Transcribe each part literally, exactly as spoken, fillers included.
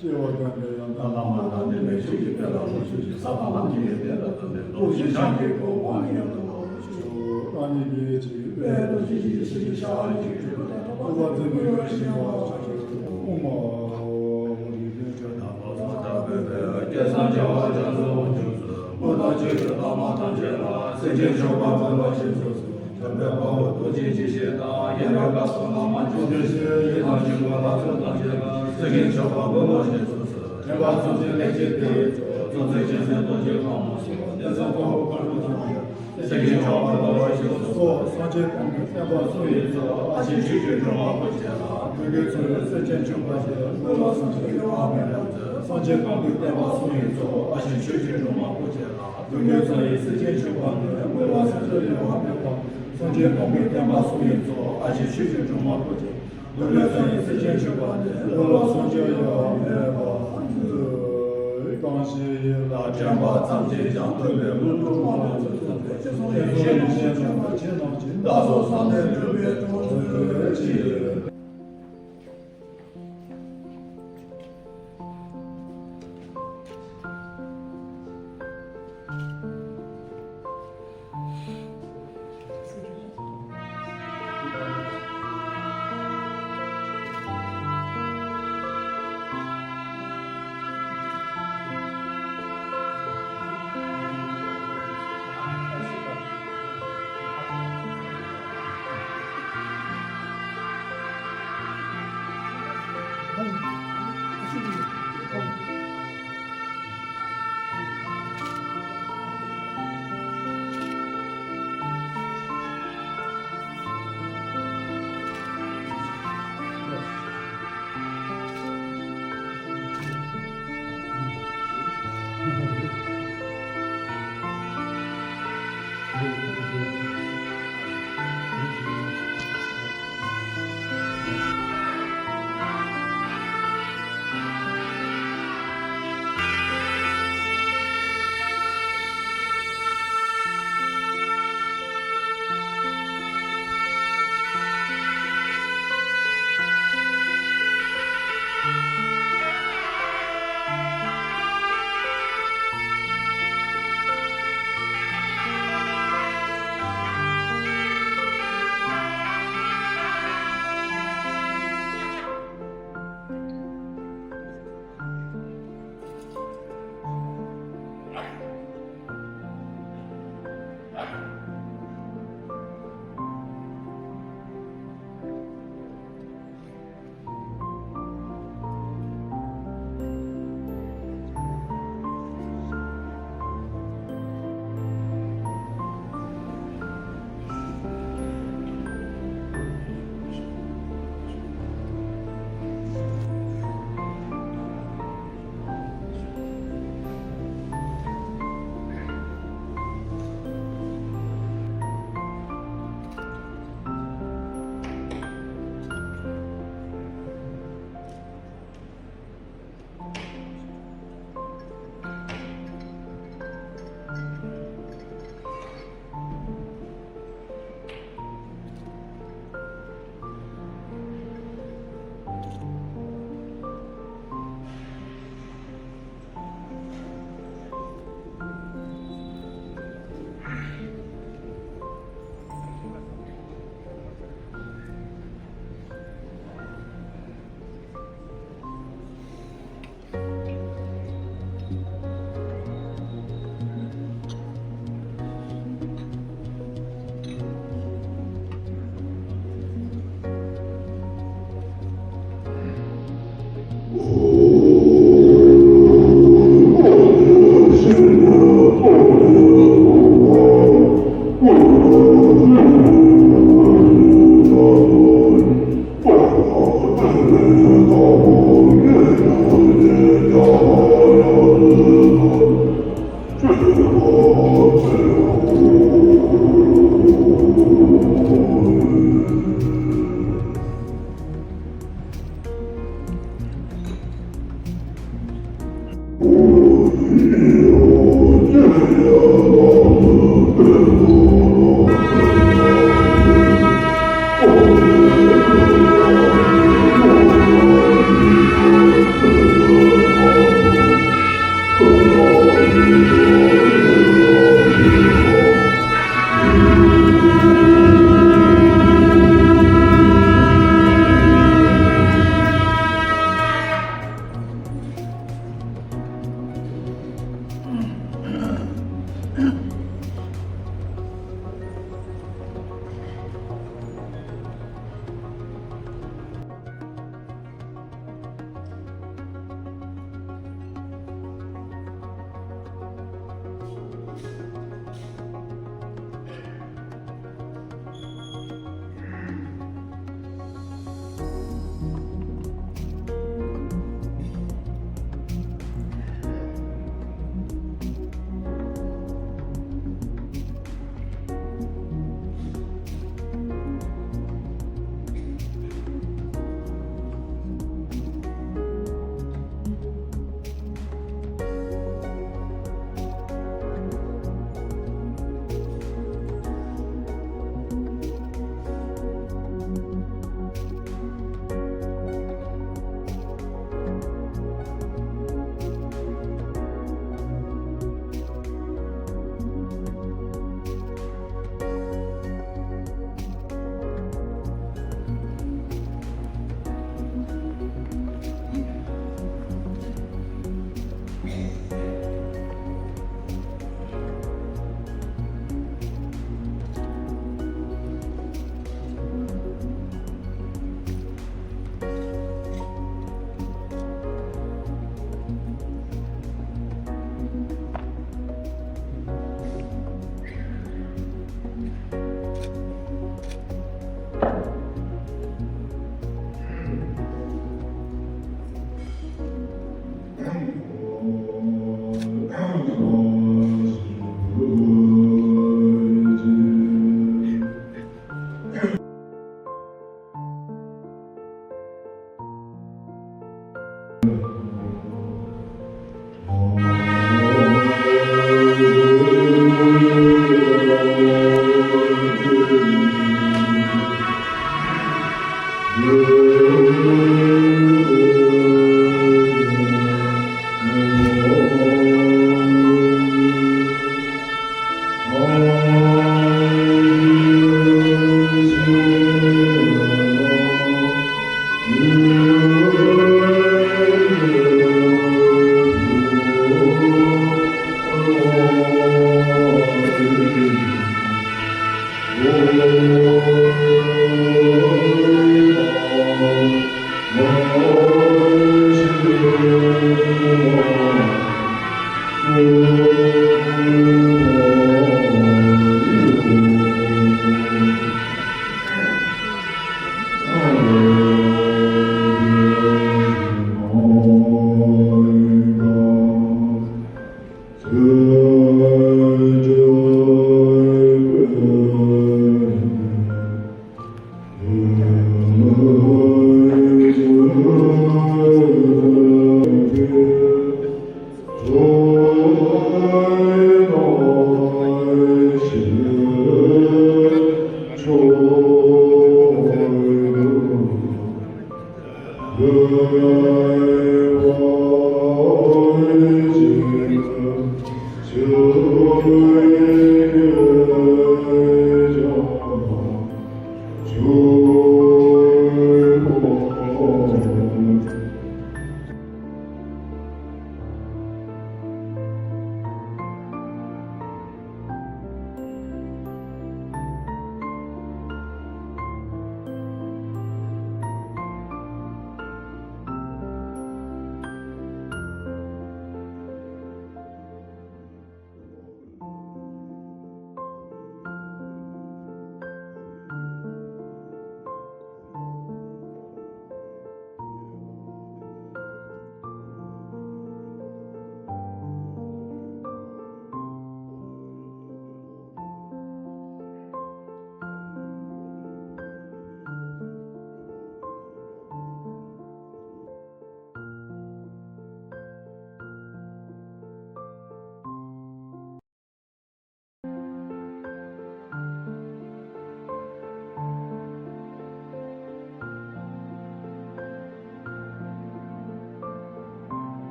སྐྱེ་བ་གང་གི་ཡང་དག་བླ་མ་དང་ནི་མི་ཆོས་ཀྱི་དཔལ་ལ་ལོངས་སྤྱོད་ཅིང་ས་དང་ལམ་གྱི་ཡོན་ཏན་དང་ལྡན་པའི་རྡོ་རྗེ་འཆང་གི་གོ་འཕང་ཡང་དུ་ལོངས་སྤྱོད། ཨ་ནི་ཉིད་ཀྱི་དཔལ་རྡོ་རྗེ་འཆང་གི་སྲས་ཀྱི་ཤ་ར་གཅིག་གི་སྤྲུལ་པ་དང་ཐོག་པ་བརྩེགས་པའི་ཡོན་ཏན་ཞིག་པ་ཨོཾ་ཨཱཿཧཱུྃ་ཧྲཱིཿ་ལྷུན་གྲུབ་རྣམ་པར་སངས་རྒྱས་པའི་སྐལ་བཟང་བྱེ་བ་ཕྲག་བཅུ་ཚོགས་བཅུ་ཚོགས་མུ་སྟེགས་ཅན་གྱི་བླ་མ་ཐམས་ཅད་ལ་སེམས་ཅན་མཆོད་པ་འབུལ་བ་ཞེས་སོགས་སུ། འཇམ་དཔལ་དཔའ་བོས་རྡོ་རྗེ་འཇིགས་བྱེད་དང་། ཡེ་ནས་བཀའ་སྲུང་བླ་མ་བཅོམ་ལྡན་འདས་ཡི་དམ་ཆོས་སྐུ་ལྷ་ཚོགས་ཐམས་ཅད་ལ་སེམས་ཅན་མཆོད་པ་འབུལ་བ་ཞེས་སོགས་སུ། དྲན་པ་བརྩོན་འགྲུས་ལས་བྱེད་དེ་ཡི་ཚོགས། བརྩོན་འགྲུས་ཅན་ཟེར་རྡོ་རྗེ་ཕག་མོ་སོགས། གནས་བརྩོན་དཔའ་བོས་བཀའ་སྲུང་ཐམས་ཅད་ལ་སེམས་ཅན་མཆོད་པ་འབུལ་བ་ཞེས་སོགས་སུ། སངས་རྒྱས་གོང་མའི་བསྟན་པ་སྲུང་བའི་ཚོགས། ཨ་ཕྱི་ཆོས་ཀྱི་སྒྲོན་མ་བོ་ཆེ་ལ་མོས་གུས་ཚོགས་ཡོད་སེམས་ཅན་མཆོད་པ་ཞེས། བསྔོ་བ་སངས་རྒྱས་ཀྱི་དབང་མེད་རབ་མཛོད། སངས་རྒྱས་གོང་མའི་བསྟན་པ་སྲུང་བའི་ཚོགས། ཨ་ཕྱི་ཆོས་ཀྱི་སྒྲོན་མ་བོ་ཆེ་ལ། མོས་གུས་ཚོགས་ཡོད་སེམས་ཅན་མཆོད་པ་ནི། བསྔོ་བ་སངས་རྒྱས་ཀྱི་དབང་མེད་པ། སངས་རྒྱས་གོང་མའི་བསྟན་པ་སྲུང་བའི་ཚོགས། ཨ་ཕྱི་ཆོས་ཀྱི་སྒྲོན་མ་བོ་ཆེ། མོས་གུས་ཚོགས་ཡོད་སེམས་ཅན་མཆོད་པ་ནི། བསྔོ་བ་སངས་རྒྱས་ཀྱི་དབང་མེད་པ། གང་ཞིག་ཡིད་ལ་དྲན་པ་ཙམ་གྱིས་ཀྱང་ཐོབ་པའི་ཀླུ་སྒྲུབ་མ་ལུས་སུ་འཛིན་པའི་ཅི་གསུང་ཡེ་ཤེས་ཀྱི་སྤྱན་ལ་ཆེ་རྣམས་ཀྱིས། བདག་སོགས་བསམ་ལས་གྲུབ་པའི་གྲོགས་སུ་བྱེད།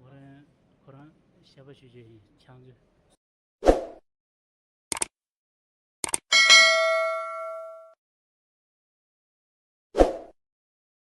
ཁོ་རང་ཁོ་རང་བཤད་པ་ཞུ་རྒྱུ་ཡིན། ཕྱག་མཛོད།